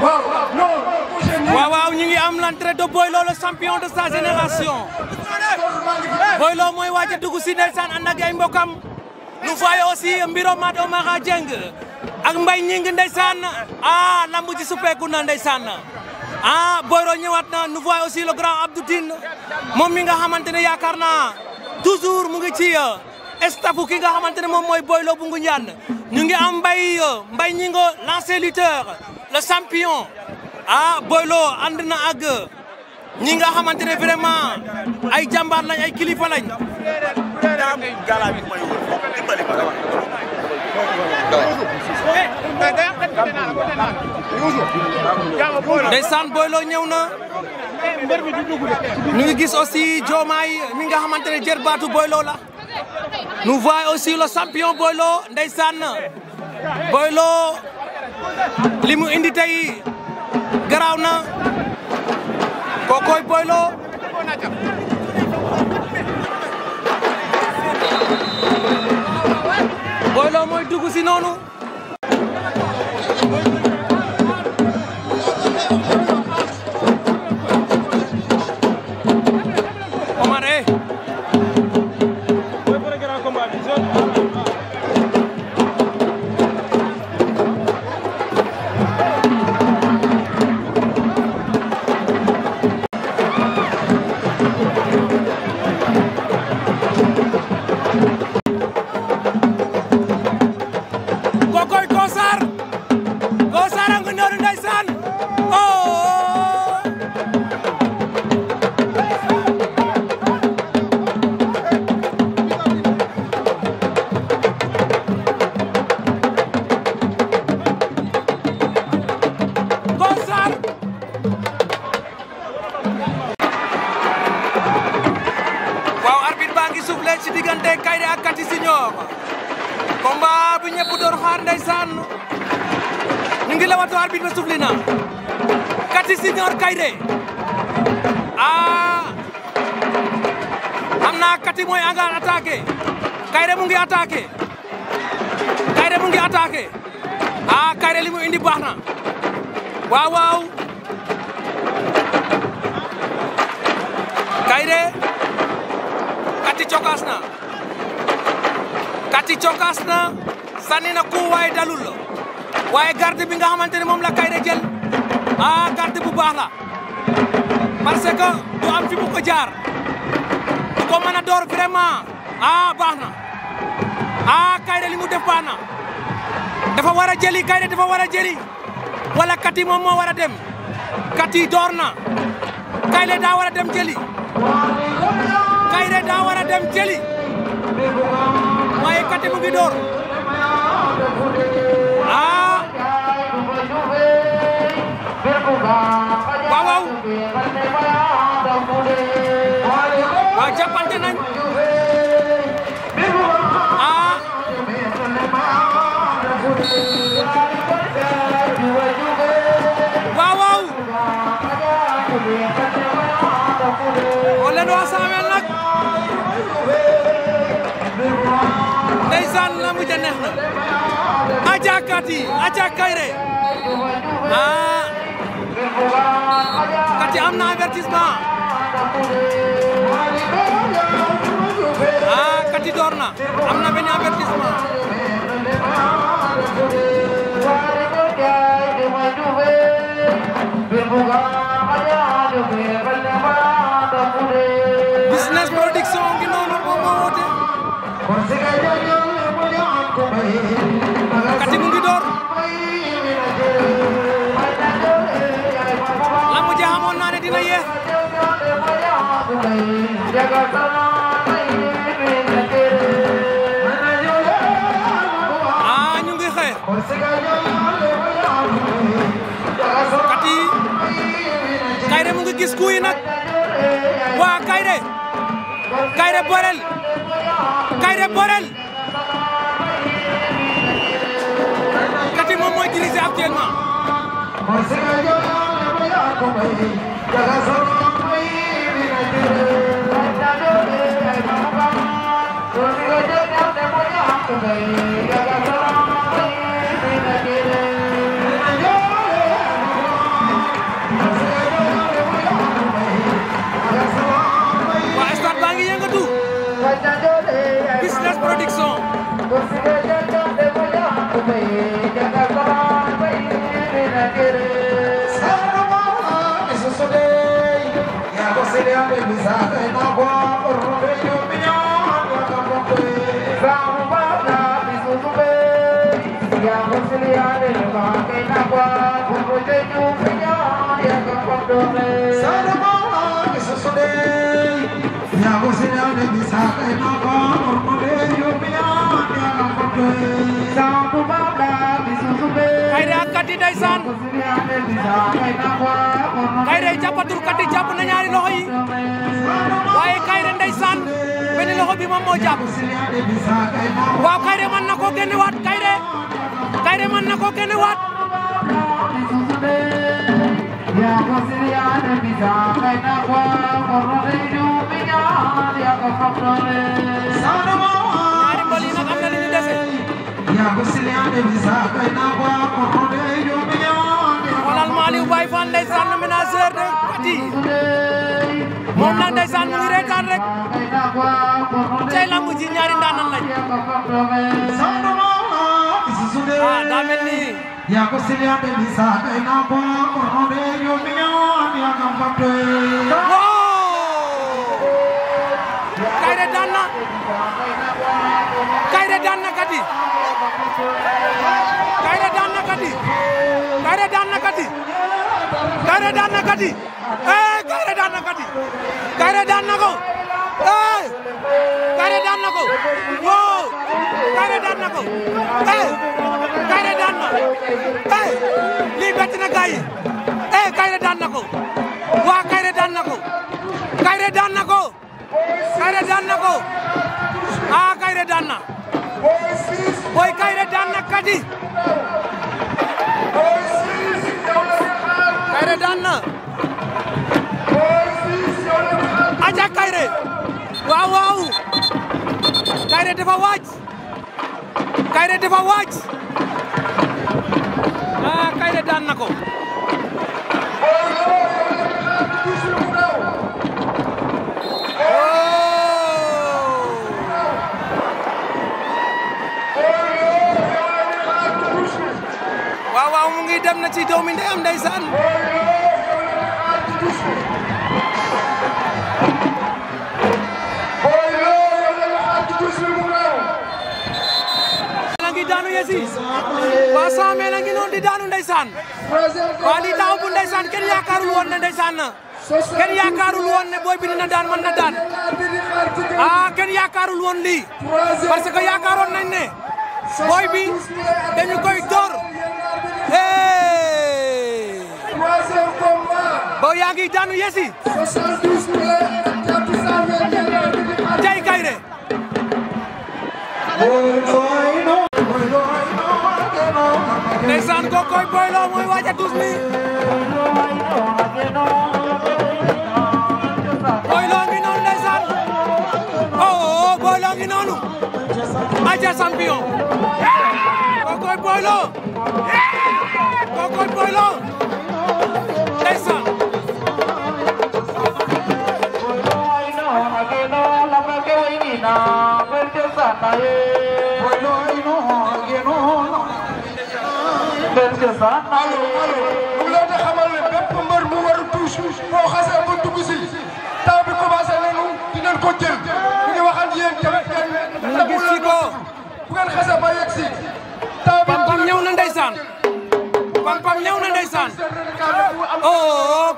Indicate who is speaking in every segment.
Speaker 1: waaw waaw ñu ngi am l'entrée de Boylo le champion de sa génération Boylo mooy waaj a dugg si ndeysaan ànd ak ay mbokam nu fay aussi mbiro mat o Mara Dieng ak Mbay Ñing ndeysaan lambu ji suppeeku na ndeysaan Boylo ñëwaat na nu fay aussi le grand Abdou Tine moom mi nga xamante ne yaakaar naa toujours mu ngi ci staffu ki nga xamante ne moom mooy Boylo bu Ngoundiane ñu ngi am Mbay Ñing l'ancien lutteur le champion Boylo ànd na ak ñi nga xamante ne vraiment ay jàmbaar lañ ay kilifa lañ ndeysaan Boylo ñëw na ñu ngi gis aussi Diomaye mi nga xamante ne jër baatu Boylo la nous voyons aussi le champion Boylo ndeysaan Boylo li mu indi tey garaaw na kookoy Boylo Boylo mooy dugg si noonu Omar ci diggante Kairé ak Kati Junior combat bu ñëpp doon xaar ndeysaan ñu ngi lewato arbitre ba soufflé na Kati Junior Kairé am na Kati mooy angaan attaqué Kairé mu ngi attaqué Kairé li mu indi baax na waaw waaw Kairé Kati cokaas na sànni na ku waaye dalul waaye garde bi nga xamante ne moom la Kairé jël garde bu baax la parce que du am fi mu ko jaar du ko mën a door vraiment baax na Kairé li mu def baax na dafa war a jëli Kairé dafa war a jëli wala Kati moom moo war a dem Kati door na Kairé daa war a dem jëli Kairé daa war a dem jëli waaye Kati mu ngi door waaw waaw jàppante nañ waaw o leen waa Samel nag ndeysaan la mu ja neex na aca Kati aca Kairé Kati am na avertissement Kati door na am na benn avertissement Business Production ngi noonu moom moo woote Kati mu ngi door la mu xamoon naa ne dina yeex ñu ngi xeex Kati Kairé mu ngi gis ku yi nag waa Kairé borel Kati moom mooy dirigé actuellement Kairé ak Kati ndeysaan Kairé jàppatul Kati jàpp na ñaari loxo yi waaye Kairé ndeysaan benn loxo bi moom moo jàpp waaw Kairé mën na ko génnewaat Kairé mën na ko génnewaat ñaari mbal yi nag am na li ñu dese xoolal Maliou Baye Fall ndeysaan ménageur de Kati moom nag ndeysaan mu ngi reetaan rek tey lamb ji ñaari ndaanan lañ daa mel ni Kairé daan na Kairé daan na Kati Kairé daan na Kati Kairé daan na Kati Kairé daan na Kati Kairé daan na Kati Kairé daan na ko Kairé daan na ko wow Kairé daan na ko Kairé daan na lii bett na gaay yi Kairé daan na ko waa Kairé daan na ko Kairé daan na ko Kairé daan na ko Kairé daan na boy Kairé daan na Kati Kairé daan na aja Kairé waaw waaw Kairé dafa waaj Kairé dafa waaj Kairé daan na ko waaw waaw mu ngi dem na ci doomi ndeyam ndeysaan la ngi daanu yesi ba saame la ngi noon di daanu ndeysaan waa li taxaw bu ndeysaan kenn yaakaarul woon ne ndeysaan na kenn yaakaarul woon ne booy bi dina daan mën na daan kenn yaakaarul woon lii parce que yaakaaroon nañ ne booy bi dañu koy door boo yaa ngi daanu yesi tey Kairé ndeysaan ko koy Boy Lo mooy waaj a dus mi Boy Lo ngi noonu ndeysaan Boy Lo ngi noonu aja champion ko koy Boy Lo ndeysaan
Speaker 2: mu leen di xamal ne bépp mbër mu war a touche boo xasee ba dugg si taw bi commencé nañu dinañ ko jël ñu ngi wax ak yéen tamit
Speaker 1: ñu gis ci ko
Speaker 2: bu ngeen xasee ba yegg si taw bi
Speaker 1: Pam ñëw na ndeysaan Pam ñëw na ndeysaan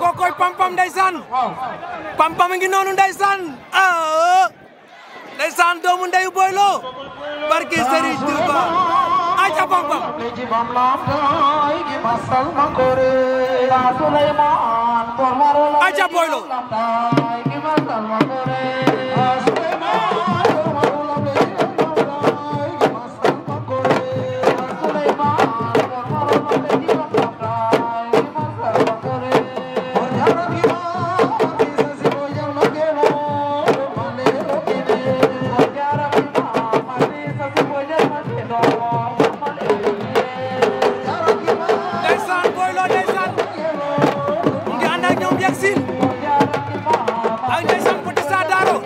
Speaker 1: kokoy Pam ndeysaan Pam ngi noonu ndeysaan ndeysaan doomu ndeyu Boy Lo barke Serigne Touba aja Pam aja Boy Lo ak ndeysaan Petit Sa Daro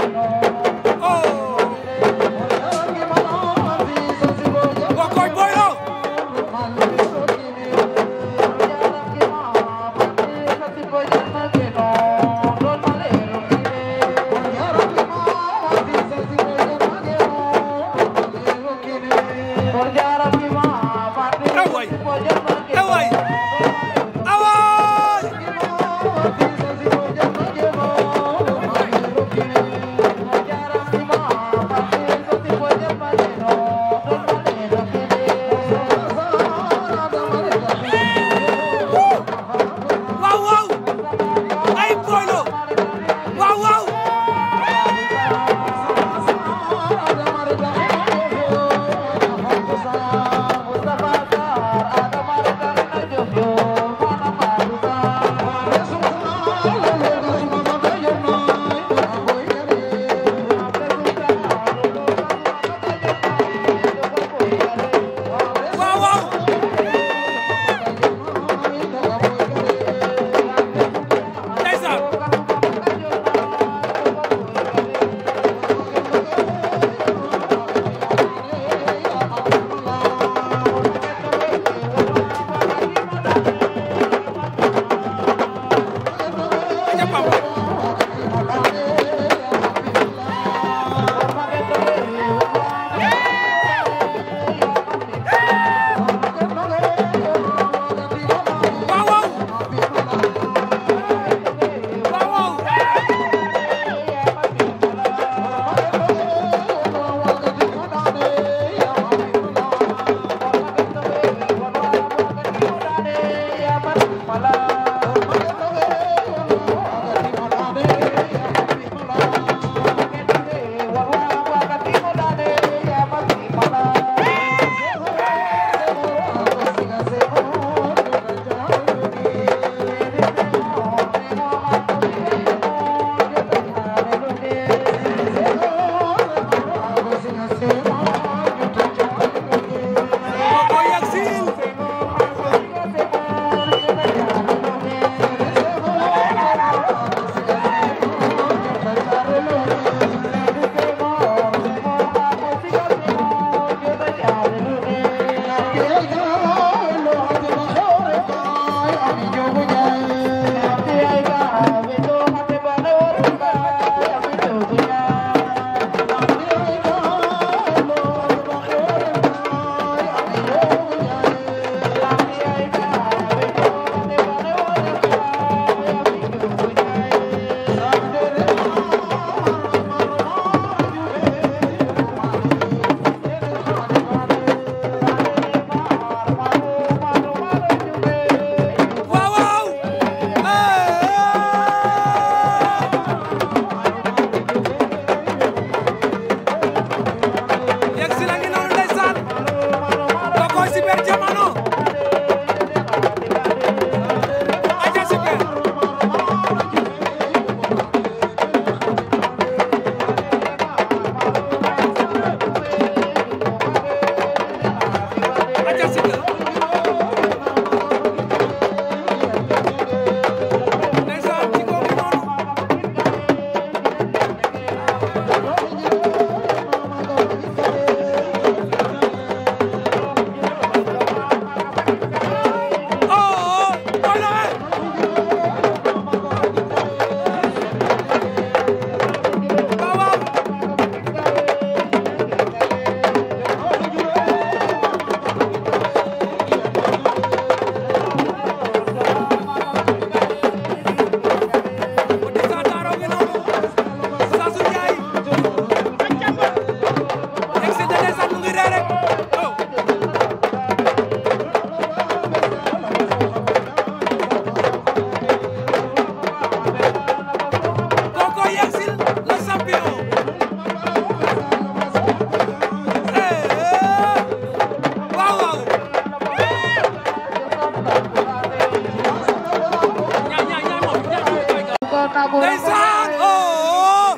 Speaker 1: ndeysaan oh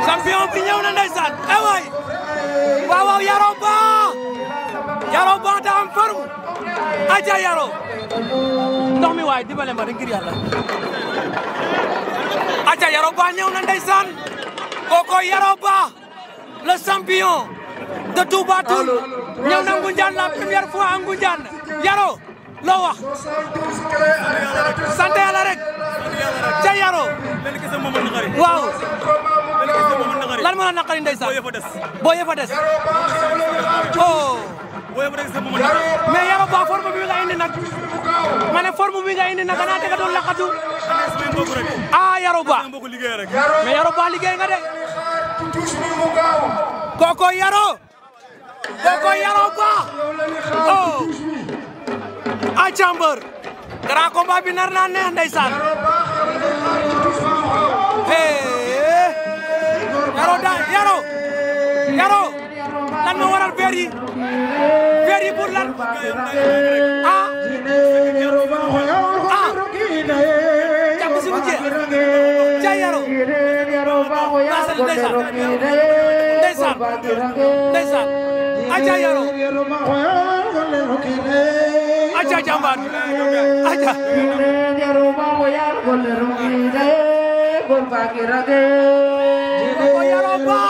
Speaker 1: champion bi ñëw na ndeysaan eh waay waaw waaw Yaro Ba da am forme aja Yaro ndox mi waay dimbale ma ngir yàlla aja Yaro Ba ñëw na ndeysaan koko Yaro Ba le champion de Touba Toul ñëw na Ngoundiane la première fois à Ngoundiane Yaro loo wax sant yàlla rek ca Yaro waaw lan moo la naqari ndeysaan boo yëfa des oh mais Yaro Ba forme bi nga indi nag ma ne forme bi nga indi nag xanaa te nga doon laqatu ah Yaro Ba mais Yaro Ba liggéey nga de koko Yaro Ba oh a Jambar grand combat bi nar naa neex ndeysaan Yaro lan moo waral feer yi pour lan ah jàpp si bu jeex ca Yaro ndeysaan aja Yaro aja Jambar aja ko Yaro Ba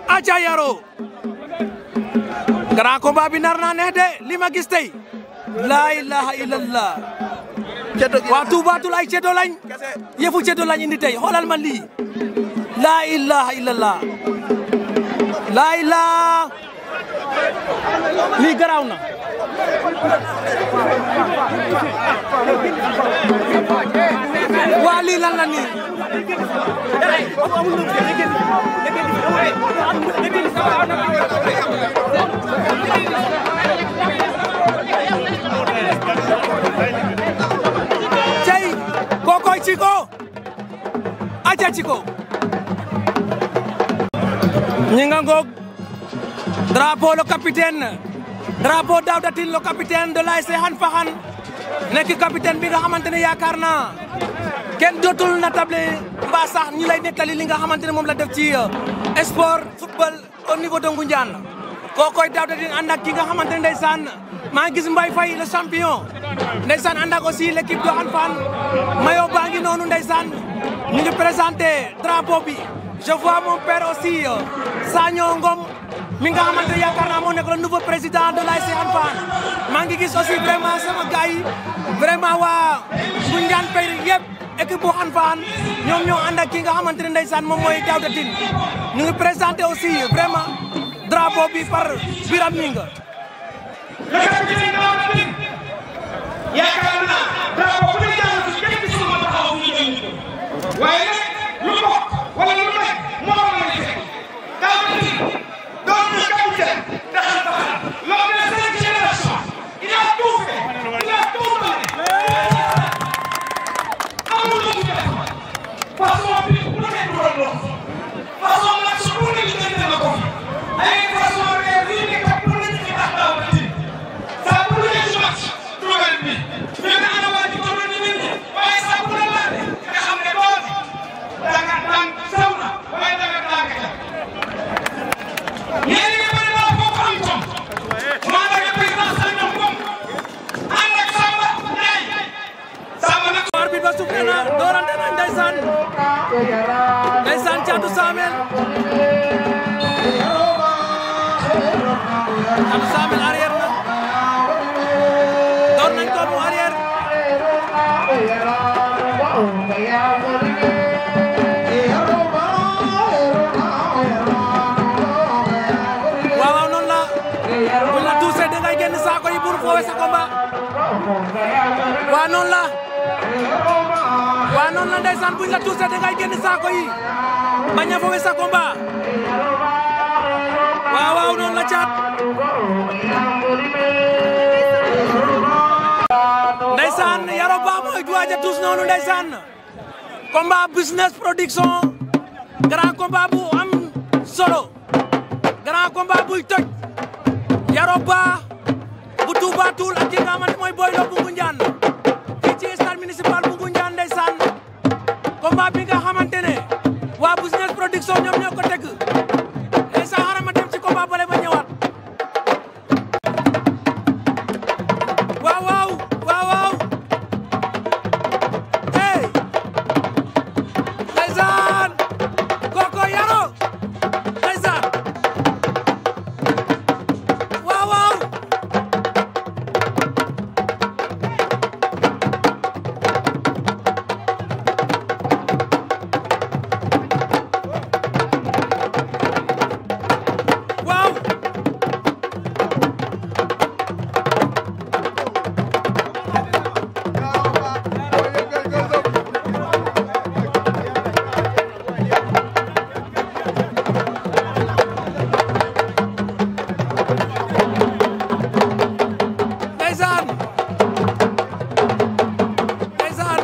Speaker 1: aja Yaro grand combat bi nar naa neex de li ma gis tey la ilaha illallah waa Touba Toul ay ceddo lañ yëfu ceddo lañ indi tey xoolal ma lii la ilaha illallah la ilaha lii garaaw na waa lii lan la nii cey kokoy Ciko aja Ciko ñi nga ngoog drapeau le capitaine drapeau Daouda Tine le capitaine de l'ASC Hann Fakhan nekk capitaine bi nga xamante ne yaakaar naa kenn dootul na table mbaa sax ñi lay nettali li nga xamante ne moom la def ci sport football au niveau de Ngoundiane kookoy Daouda Tine ànd ak ki nga xamante ne ndeysaan maa ngi gis Mbaye Faye le champion ndeysaan ànd ak aussi l'équipe de Hann Fakhan mayo baa ngi noonu ndeysaan ñu ngi présenté drapeau bi je vois mon père aussi Sagno Ngom mi nga xamante ne yaakaar naa moo nekk le nouveau président de l'ASC Hann Fakhan maa ngi gis aussi vraiment sama gars yi vraiment waa Ngoundiane Peulh yëpp équipe bu Hann Fakhan ñoom ñoo ànd ak ki nga xamante ne ndeysaan moom mooy Daouda Tine ñu ngi présenté aussi vraiment drapeau bi par Biram Ninga
Speaker 3: le capitaine Daouda Tine yaakaar naa drapeau bu ne jàll ci kenn bi sama taxaw fii jënd ko waaye nag lu bokk wala lu nekk moo la may fekk Daouda Tine doon na capitaine de Hann Fakhan lors de la 5e génération il a tout fait il a tout donné amul lu mu def façon bi bu nekk du doon façon match bu nekk jënd na ko ay façon réew yi nekk bu nekk ci tax Daouda Tine saa bu nekk ci match dugal bi ñu ne ana waa ji toll ni nit ñi waaye saa bu la laale nga xam ne doon danga dang saw na waaye danga dang ca yéen nga bëri naa foofu am tom maa ngi président Sagno Ngom ànd ak Samba Ndiaye Samba nag
Speaker 1: arbitre ba soufflé na doorante na ndeysaan Thiatou Samel Thiatou Samel arrière na door nañ ko mu arrière waaw noonu la buñ la tuuse da ngay génn saako yi pour foowe sa combat waaw noonu la ndeysaan buñ la tuuse da ngay génn saako yi bañ a foowe sa combat waaw noonu la caat ndeysaan Yaro Ba mooy waaj a tuus noonu ndeysaan combat business production grand combat bu am solo grand combat buy toj Yaro Ba bu Touba Toul ak ki nga xamante mooy Boy Lo bu Ngoundiane fii ci stade municipal bu Ngoundiane ndeysaan combat bi nga xamante ne waa Business Production ñoom ñoo ko teg ndeysaan xaaral ma dem ci combat bale ma ñëwaat waaw waaw waaw waaw hey ndeysaan Koko Yaro ndeysaan waaw waaw waaw ndeysaan ndeysaan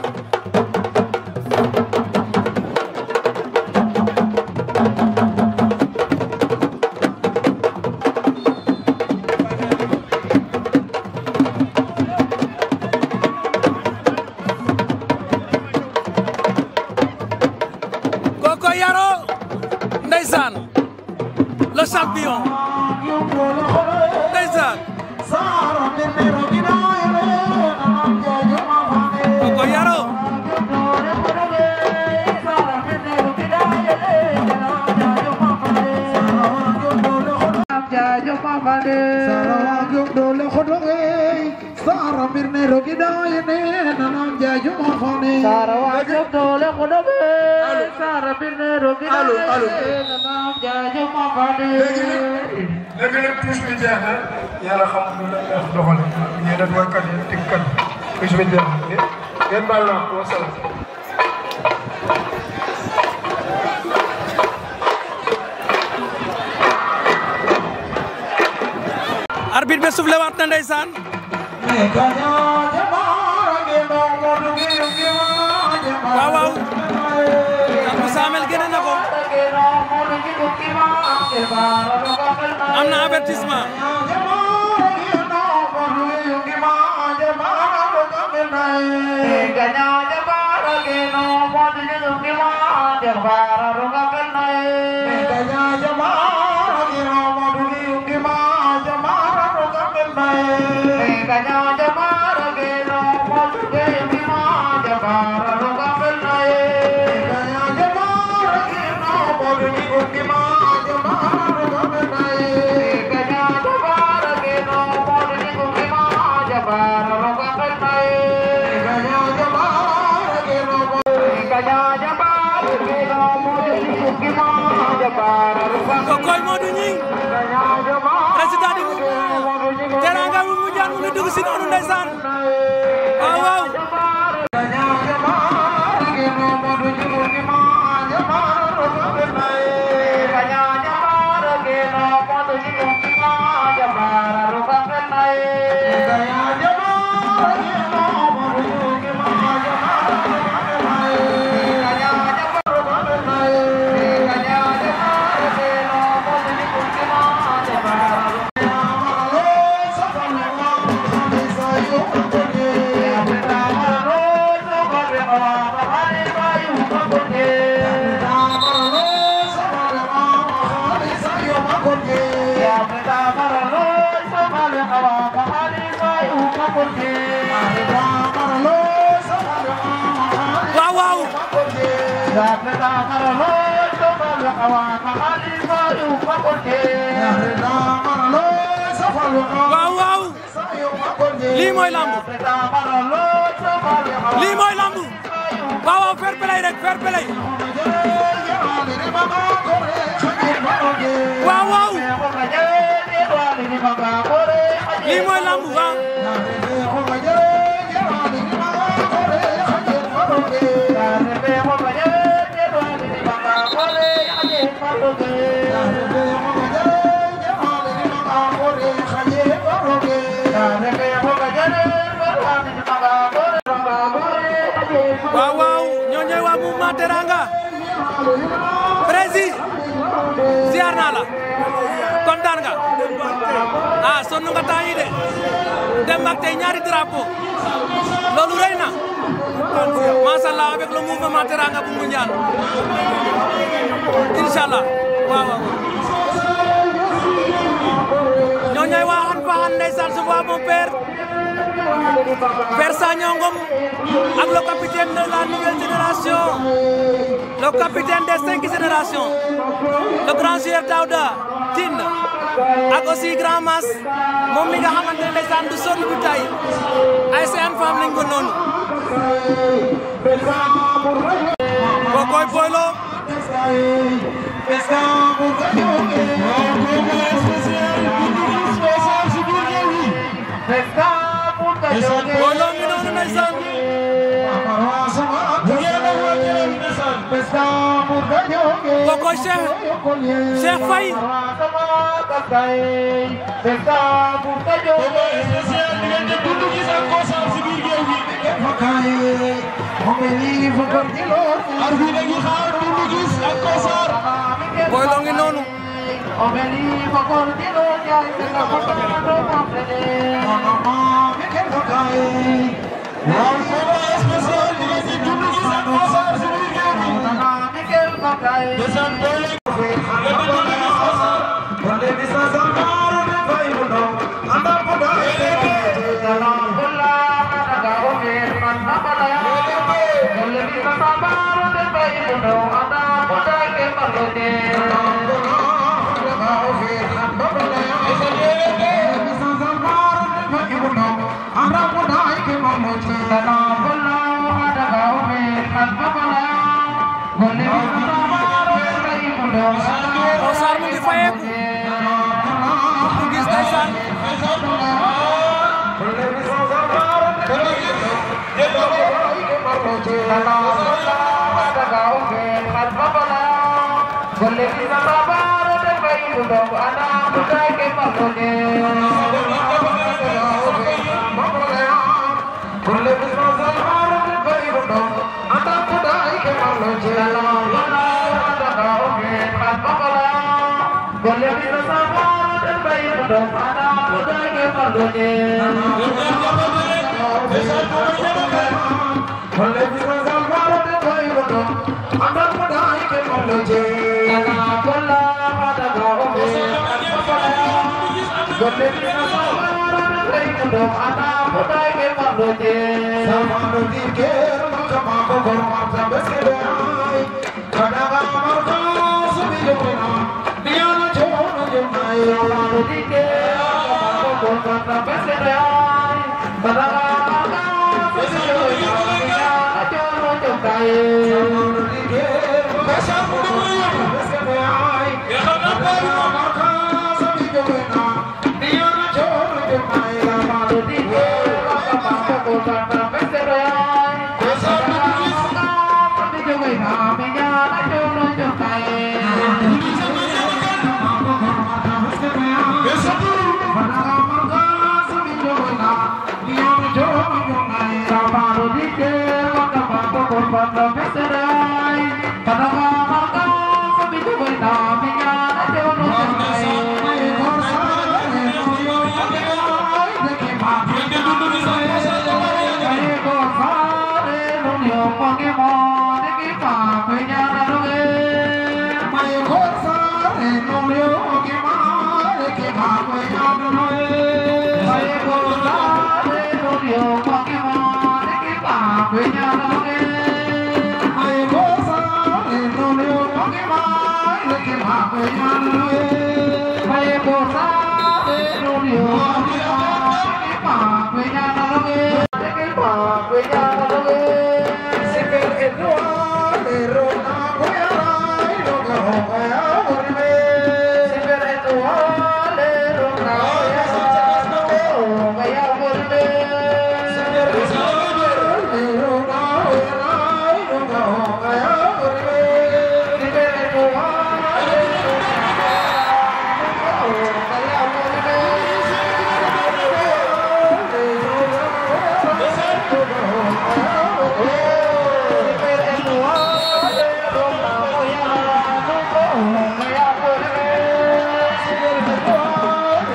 Speaker 1: Koko Yaro ndeysaan le champion ndeysaan Koko Yaro
Speaker 2: léegi nag tuus bi jeex na yàlla xam lu la neex doxale ñee dat waykat yi tëggkat tuus bi jeex na ngeen baal naa ko wasalaam
Speaker 1: arbitre bi soufflé waat na ndeysaan waaw waaw Abou Samel génne na ko am na avertissement Kokoy Modou Gning président di Teranga bu Ngoundiane mu ngi dugg si noonu ndeysaan waaw waaw waaw waaw waaw waaw lii mooy lamb lii mooy lamb waaw waaw fair play rek fair play waaw waaw lii mooy lamb waaw waaw waaw ñoo ñooy waa mouvement Teranga président ziar naa la kontaan nga ah sonn nga temps yi de dem ak tey ñaari drapeau loolu rëy na macha allah avec le mouvement Teranga bu Ngoundiane inshallah waaw ñoo ñooy waa xan fa xan ndeysaan je vois mon père Sagna Ngom ak le capitaine de la nouvelle génération le capitaine des 5 générations le grand joueur Daouda Tine ak aussi grand mas moom mi nga xamante ne ndeysaan du sonn du tay ay seen femme lañ ko noonu kokoy Boylo Boylo mi noonu ndeysaan kokoy Cheikh Faye Boylo ngi noonu Sarr mu ngi fayeeku mu gis ndeysaan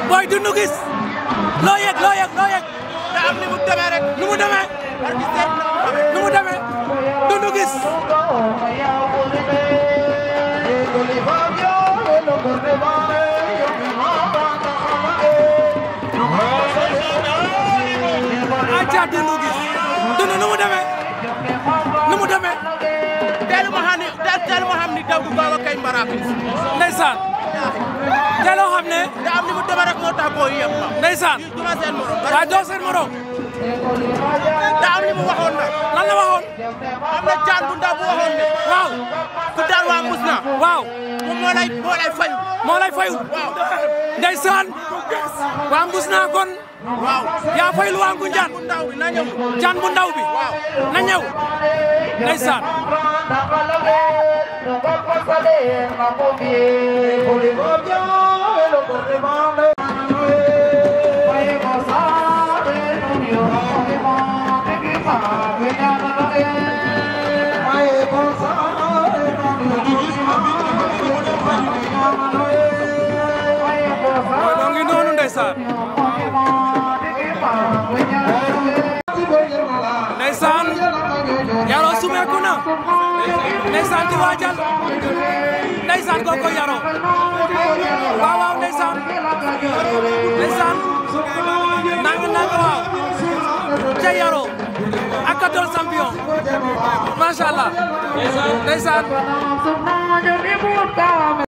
Speaker 1: Boy Doundou Guiss loo yëg
Speaker 3: da am ni mu demee rek
Speaker 1: nu mu demee Doundou Guiss aca Doundou Guiss Doundou nu mu demee
Speaker 3: teelu ma xam ni daw du gaaw a kay mbarakis
Speaker 1: ndeysaan teeloo xam ne
Speaker 3: da am ni mu demee rek moo tax booy yëpp ma
Speaker 1: ndeysaan
Speaker 3: duma seen morom
Speaker 1: waaye doo seen morom
Speaker 3: da am ni mu waxoon nag
Speaker 1: lan la waxoon
Speaker 3: am na jaan bu ndaw bu waxoon ne
Speaker 1: waaw
Speaker 3: ku daan waa mus na
Speaker 1: waaw
Speaker 3: moom moo lay fay
Speaker 1: moo lay fayul
Speaker 3: waaw
Speaker 1: ndeysaan waa mbus naa kon
Speaker 3: waaw
Speaker 1: yaa fayul waa Ngunjaan
Speaker 3: bu ndaw bi na ñëw
Speaker 1: jaan bu ndaw bi na ñëw ndeysaan ngi noonu ndeysaan ndeysaan Yaro sumeeku na ndeysaan di waajal ndeysaan koko Yaro waaw ndeysaan nang waaw ca Yaro ak a doon champion masha Allah ndeysaan